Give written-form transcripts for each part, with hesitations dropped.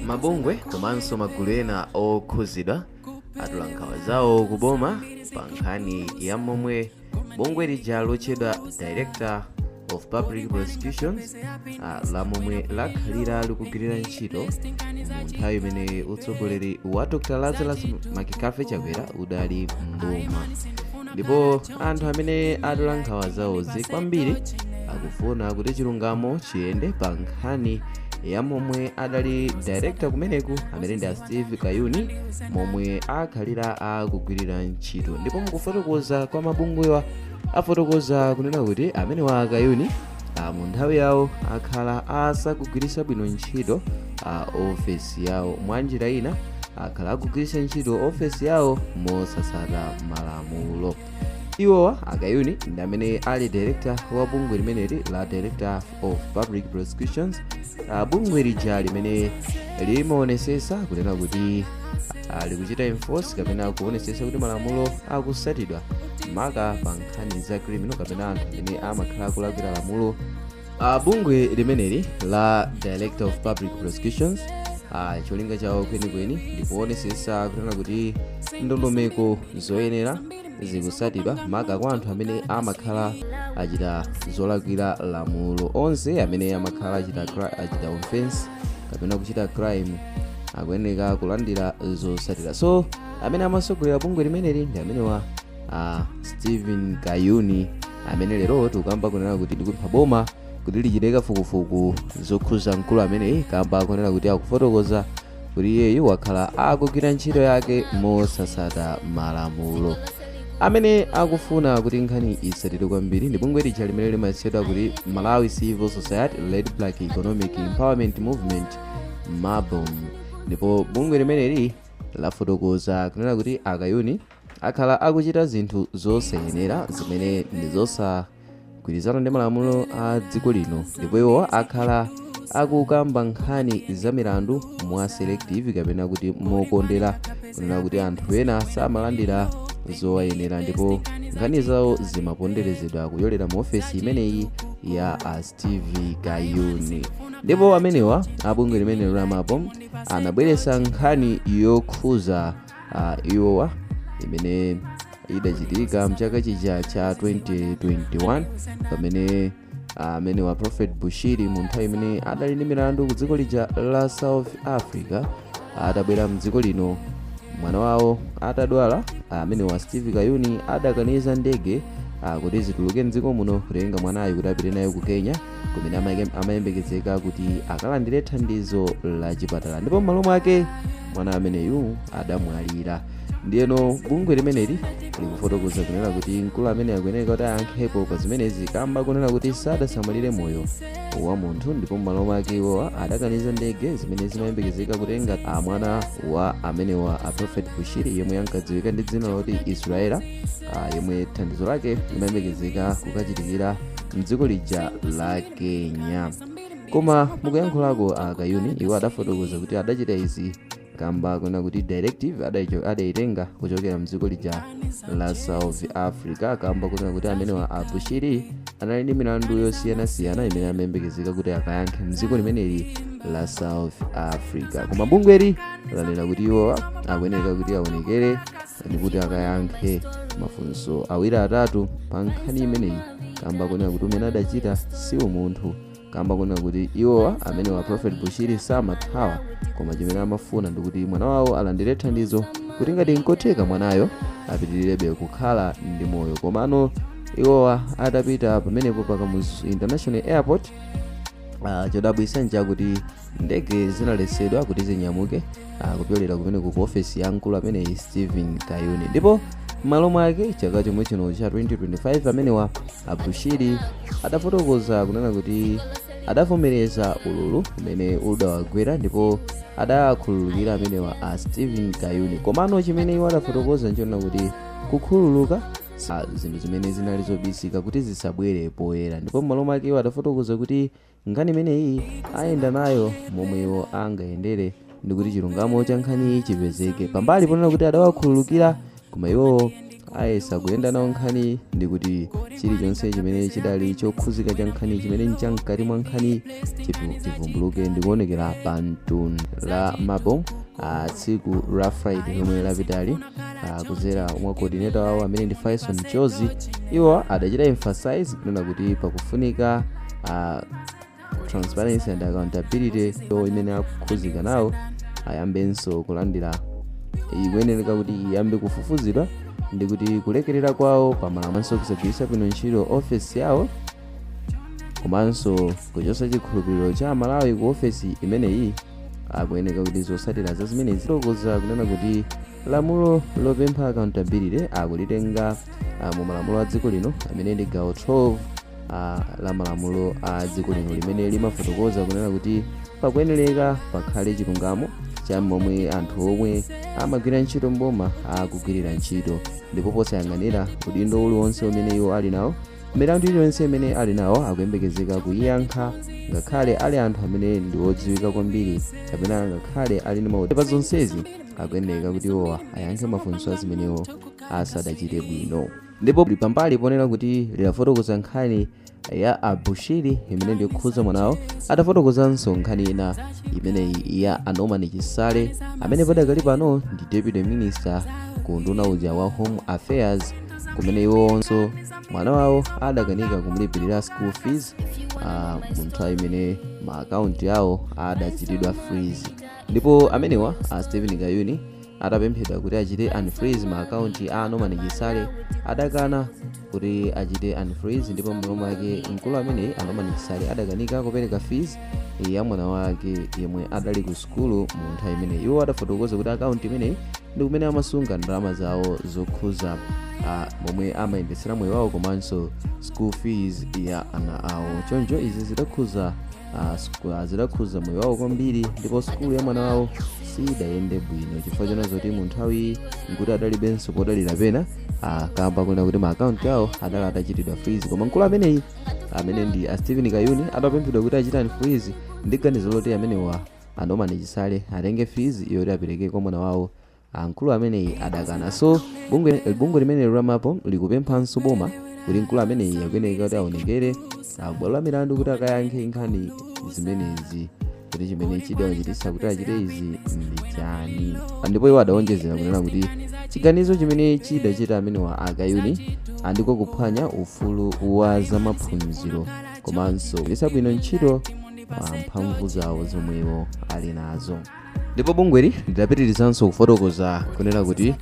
Mabungwe komanso magulu ena okhuzidwa atula nkhawa zawo kuboma pa nkhani ya momwe bungwe lija lotchedwa Director of Public Prosecutions la momwe lakhalira likugwirira ntchito mu nthawi imene utsogoleri wa Dr Lazarus McCarthy Chakwera udali mboma. Ndipo anthu amene atula nkhawa zawozi kwambiri akufuna kuti chilungamo chiyende pa nkhani ya momwe adali director kumeneku, amene ndi a Steve Kayuni, momwe akhalira akugwirira ntchito. Ndipo mukufotokoza kwa mabungwewa, afotokoza kunena kuti amene wa Kayuni mu nthawi yawo akhala asakugwiritsa bwino ntchito ofesi yawo. Mwa njira ina, akhala akugwiritsa ntchito ofesi yawo mosatsata malamulo. Iwowa Akayuni ndi amene ali director wa bungwe limeneli la Director of Public Prosecutions, bungwe lija limene limaonesesa kunena kuti likuchita enforce kapena kuonesesa kuti malamulo akusatidwa, maka pa nkhani za criminal kapena anthu amene amakhala akulakwira lamulo. Bungwe limeneli la Director of Public Prosecutions, cholinga chawo kwenikweni ndikuonesesa kunena kuti ndondomeko zoyenera zikusatidwa, maka kwa anthu amene amakhala achita zolakwira lamulo. Onse amene amakhala achita offense kapena kuchita crime akuyeneka kulandira zosatira. So amene amasogolera bungwe limeneli ndi amenewa Stephen Kayuni, amene lero tikukamba kunena kuti ndikupempha boma kuti lichite kafukufuku zokhuza mkulu ameneyi, kamba kunena kuti akufotokoza kuti iyeyu wakhala akugwira ntchito yake mosasata malamulo. Amene akufuna kuti nkhani isatidwe kwambiri ndi bungwe lija limene limatchedwa kuti Malawi Civil Society Led Black Economic Empowerment Movement, MABOM. Ndipo bungwe limeneli lafotokoza kunena kuti Akayuni akhala akuchita zinthu zosayenera zimene ndi zosagwirizana ndi malamulo a dziko lino, ndipo iwo akhala akukamba nkhani za milandu mwa selective kapena kuti mokondera, kunena kuti anthu ena samalandira zowayenera ndipo nkhani zawo zimaponderezedwa kuyolera mu ofesi imeneyi ya a Steve Kayuni. Ndipo amenewa abungwe limene la MABOM anabweretsa nkhani yokhuza iwowa imene idachitika mchaka chija cha 2021, pamene amene wa Prophet Bushiri, mu nthawi imene adali ndi milandu ku dziko lija la South Africa, atabwera mdziko lino mwana wawo atadwala, amene wa Steve Kayuni adakaniza ndege kuti zituluke mdziko muno kutenga mwanayo kuti apite nayo ku Kenya, kumene amayembekezeka kuti akalandire thandizo la chipatala, ndipo m'malo mwake mwana ameneyu adamwalira. Ndiyeno bungwe limeneli likufotokoza kunena kuti mkulu amene akuyeneka kuti ayankhepo pa zimenezi, kamba kunena kuti sadasamalire moyo wa munthu, ndipo m'malo mwake iwowa adakaniza ndege zimene zimayembekezeka kutenga mwana wa amenewa a Prophet Bushiri, yemwe ankadziwika ndi dzina loti Israela, yemwe thandizo lake limayembekezeka kukachitikira mdziko lija la Kenya. Koma mukuyankhulako Akayuni, iwo adafotokoza kuti adachita izi kamba kunena kuti directive adayitenga kuchokera mdziko lija la South Africa, kamba kunena kuti amenewa a Bushiri anali ndi milandu yosiyanasiyana imene amayembekezeka kuti akayankhe mdziko limeneli la South Africa. Koma bungweli lanena kuti iwo akuyeneka kuti aonekere ndikuti akayankhe mafunso awiri atatu pa nkhani imeneyi, kamba kunena kuti umene adachita si umunthu, kamba kunena kuti iwowa amene wa Prophet Bushiri samathawa, koma chimene amafuna ndikuti mwana wawo alandire thandizo kuti ngati nkotheka mwanayo apitirirabe kukhala ndi moyo. Komano iwowa atapita pamenepo pa Kamuzu International Airport, chodabwitsa nchakuti ndege zinaletsedwa kuti zinyamuke kupyolera kumene ku ofesi ya mkulu ameneyi Stephen Kayuni. Ndipo m'malo mwake chaka chomwe chino cha 2025, amenewa Abushiri adafotokoza kunena kuti adavomereza ululu umene udawagwera ndipo adakhululukira amenewa a Stephen Kayuni. Komano chimene iwo adafotokoza nchonena kuti kukhululuka zinthu zimene zinali zobisika kuti zisabwere poyera, ndipo m'malo mwake iwo adafotokoza kuti nkhani imeneyi ayenda nayo momwe iwo angayendere ndikuti chilungamo cha nkhaniyi chipezeke. Pambali ponena kuti adawakhululukira, koma iwowo Ayesa kuyenda nawo nkhani ndi kuti chilichonse chimene chidali chokhuzika cha nkhani chimene nchamkati mwa nkhani chivumbuluke ndi kuonekera pa mtundu la MABOM tsiku la Friday lomwe lapitali, kuzera mwa coordinator wawo amene ndi Faison Chozi. Iwo adachita emphasize kunena kuti pakufunika transparency and accountability imene akukhuzika nawo ayambenso kulandira, ikuyenereka kuti iyambe kufufuzidwa, ndi kuti kulekerera kwawo pamalamulo, kusagwiritsa bwino ntchito ofesi yawo, komanso kuchotsa chikhulupiriro cha Amalawi ku ofesi imeneyi, akuyeneka kuti zotsatira za zimenezi tokoza kunena kuti lamulo lopempha accountability akulitenga mu malamulo a dziko lino amene ndi gawo 12 la malamulo a dziko lino, limene limafotokoza kunena kuti pakuyenereka pakhale chilungamo cha momwe anthu omwe amagwira ntchito mboma akugwirira ntchito, ndipo posayang'anira udindo uliwonse umene iwo ali nawo, milandu iliyonse imene ali nawo akuyembekezeka kuyiyankha, ngakhale ali anthu amene ndi odziwika kwambiri kapena ngakhale ali ndi maudi. Pa zonsezi akuyeneka kuti iwowa ayankhe mafunso azimenewo asadachite bwino. Ndipo pambali ponena kuti lidafotokoza nkhani ya Abushiri imene ndikukhuza mwanawo, adafotokozanso nkhani ina imeneyi ya a Norman Chisale amene padakali pano ndi deputy minister ku nduna uja wa Home Affairs, kumene iwonso mwana wawo adakanika kumulipirira school fees mu nthawi imene ma akaunti awo adachitidwa freeze. Ndipo amenewa a Stephen Kayuni atapemphedwa kuti achite unfreeze ma akaunti a Norman Chisale, adakana kuti achite unfreeze, ndipo m'malo mwake mkulu ameneyi a Norman Chisale adakanika kupereka fees ya mwana wake yemwe adali ku sukulu mu nthawi imeneyi. Iwo adafotokoza kuti akaunti imeneyi ndi kumene amasunga ndalama zawo zokhuza momwe amayendetsera moyo wawo komanso school fees ya ana awo. Choncho izi zidakhuza moyo wawo kwambiri, ndipo sukulu ya mwana wawo sidayende bwino chifukwa chona zoti mu nthawi nkuti adalibenso podalira pena, kamba kunena kuti ma akaunti awo adali atachitidwa freeze. Koma mkulu ameneyi amene ndi a Stephen Kayuni adapemphedwa kuti achite unfreeze ndi ganizo loti amenewa a Norman Chisale atenge fees yoti apereke kwa mwana wawo, mkulu ameneyi adakana. So bungwe limene la MABOM likupemphanso boma kuti mkulu ameneyi akuyeneka kuti aonekere bwalo la milandu kuti akayankhe nkhani zimenezi, kuti chimene chidawachititsa kuti achite izi ndi chani. Ndipo iwo adawonjezera kunena kuti chiganizo chimene chidachita amenewa Akayuni andiko kuphwanya ufulu wa zamaphunziro komanso kugwiritsa bwino ntchito mphamvu zawo zomwewo ali nazo. Ndipo bungweli lidapitirizanso kufotokoza kunena kuti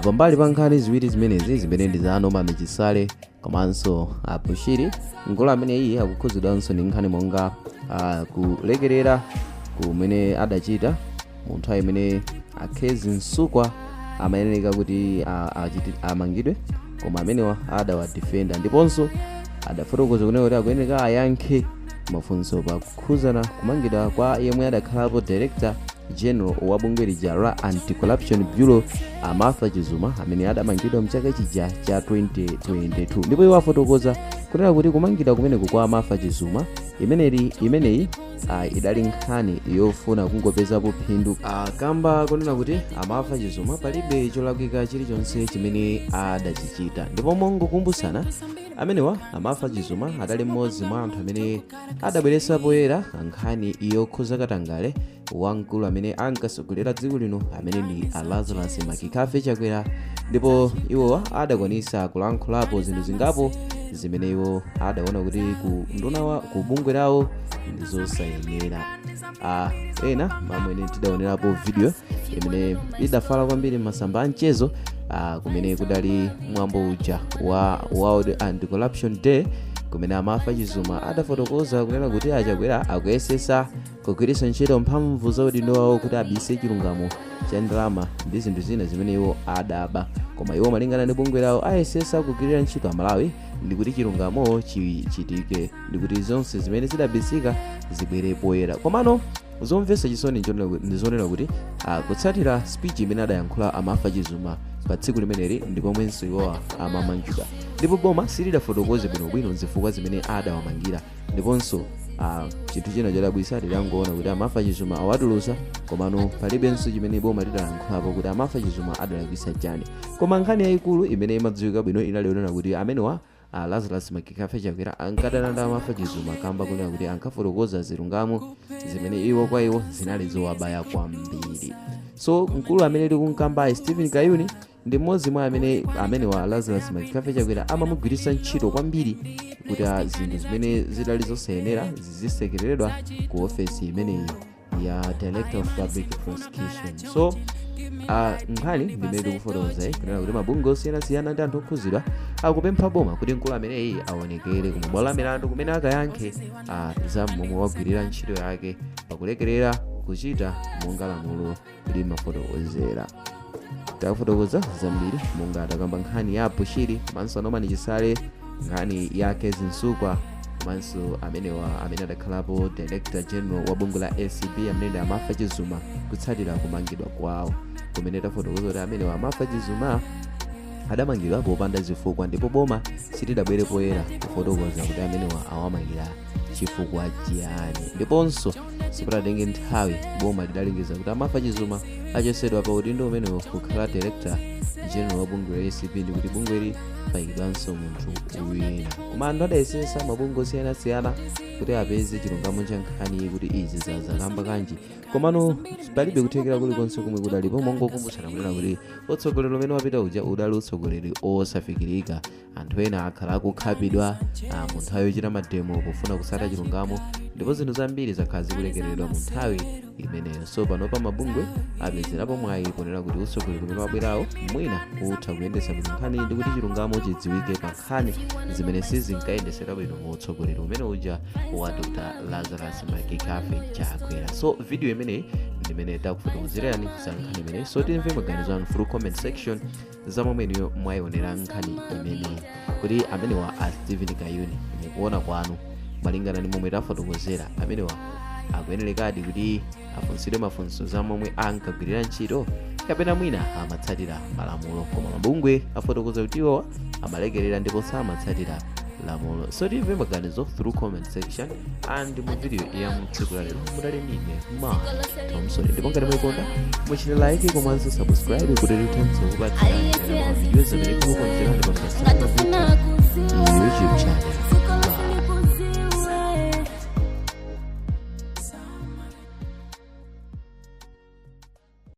pambali pa nkhani ziwiri zimenezi zimene ndi za Norman Chisale komanso Abushiri, mkulu amene iye akukhuzidwanso ndi nkhani monga kulekerera kumene adachita mu nthawi imene Akhezi Msukwa amayenera kuti amangidwe, koma amenewa adawadifenda. Ndiponso adafotokoza kunena kuti akuyeneka ayankhe mafunso pakukhuzana kumangidwa kwa yemwe adakhalapo director general wa bungwe lija la Anti-Corruption Bureau, Martha Chizuma, amene adamangidwa mchaka chija cha 2022. Ndipo iwo afotokoza kunena kuti kumangidwa kumeneku kwa Martha Chizuma imeneyi idali nkhani yofuna kungopezapo phindu, kamba kunena kuti Martha Chizuma palibe cholakwika chilichonse chimene adachichita. Ndipo mongokumbutsana, amenewa Martha Chizuma adali mmodzi mwa anthu amene adabweretsa poyera nkhani yokhuza katangale wamkulu amene ankasogolera dziko lino amene ndi a Lazarus McCarthy Chakwera. Ndipo iwowa adakwanisa kulankhulapo zinthu zingapo zimene iwo adaona kuti ku nduna wa ku bungwe lawo ndi zosayenera. Ena mamwene tidaonerapo video imene idafala kwambiri m'masamba a mchezo, kumene kudali mwambo uja wa World Anti-Corruption Day, kumene Martha Chizuma adafotokoza kunena kuti Achakwera akuyesesa kugwiritsa ntchito mphamvu za udindo wawo kuti abise chilungamo cha ndalama ndi zinthu zina zimene iwo adaba, koma iwo malingana ndi bungwe lawo ayesesa kugwirira ntchito Amalawi ndi kuti chilungamo chichitike ndi kuti zonse zimene zidabisika zibwere poyera. Komano zomvetsa chisoni ndi zonena kuti kutsatira speech imene adayankhula Martha Chizuma pa tsiku limeneli ndi pomwenso iwowa amamangidwa, ndipo boma silidafotokoze bwinobwino zifukwa zimene adawamangira. Ndiponso Chinthu china chodabwitsa, tidangoona kuti a Martha Chizuma awatulusa, komano palibenso chimene boma lidalankhulapo kuti a Martha Chizuma adalakwitsa chani. Koma nkhani yayikulu imene imadziwika bwino inali yonena kuti amenewa Lazarus McCarthy Chakwera ankadana ndi a Martha Chizuma kamba kunena kuti ankafotokoza zilungamo zimene iwo kwa iwo zinali zowabaya kwambiri. So mkulu amene tikunkambayi, Stephen Kayuni, ndi mmodzi mwa amene amenewa Lazarus McCarthy Chakwera amamugwiritsa ntchito kwambiri kuti zinthu zimene zidali zosayenera zizisekereredwa ku ofesi imeneyi ya Director of Public Prosecution. So nkhani ndimene tikufotokoza kunena kuti mabungwe osiyanasiyana ndi anthu okhuzidwa akupempha boma kuti mkulu ameneyi aonekere ku mabwalo a milandu kumene akayankhe za momwe wagwirira ntchito yake pakulekerera kuchita monga lamulo limafotokozera. Tafotokoza zambiri, monga takamba nkhani ya Bushiri komanso Norman Chisale, nkhani ya Kezzie Msukwa komanso amenewa amene adakhalapo Director General wa bungwe la ACB, amene ndi a Martha Chizuma, kutsatira kumangidwa kwawo kumene tafotokoza kuti amenewa a Martha Chizuma adamangidwa popanda zifukwa, ndipo boma silidabwere poyera kufotokoza kuti amenewa awamangira chifukwa chiyani. Ndiponso sipadatenge nthawi, boma lidalengeza kuti a Martha Chizuma achosedwa pa udindo umenewo kukhala Director General wa bungwe la ACB, ndikuti bungweli payikidwanso munthu wina. Koma anthu adayesesa, mabungwe osiyanasiyana, kuti apeze chilungamo cha nkhani kuti izi zazakamba kanji, komano palibe kuthekera kulikonse komwe kudalipo. Mongokumbutsana kunena kuti utsogoleri umene wapita uja udali utsogoleri osafikirika. Anthu ena akhala akukhapidwa mu nthawi yochita mademo pofuna kusata chilungamo, ndipo zinthu zambiri zakhala zikulekereredwa mu nthawi imeneyo. So panopa mabungwe apezerapo mwayi ponena kuti utsogoleri umene wabwerawo mwina utha kuyendetsa bwino nkhani ndi kuti chilungamo chidziwike pa nkhani zimene sizinkayendetsedwa bwino mu utsogoleri umene uja wa Dr Lazarus McCarthy Chakwera. So video imeneyi ndimene takufotokozerani za nkhani imeneyi. So timve maganizo anu through comment section za momwe inuyo mwayionera nkhani imeneyi, kuti amenewa a Stephen Kayuni, mukuona kwanu, malingana ndi momwe tafotokozera, amenewa akuyenerekadi kuti afunsidwe mafunso za momwe ankagwirira ntchito, kapena mwina amatsatira malamulo? Koma mabungwe afotokoza kuti iwowa amalekerera ndipo samatsatira lamulo. So timve maganizo through comment section. And mu video ya mtsiku la lero mudali ndine Ma Thompson, ndipo ngati mwayikonda muchite like komanso subscribe kuti tithenso kupatsirani ma video zimene tikukonzerani pa YouTube channel.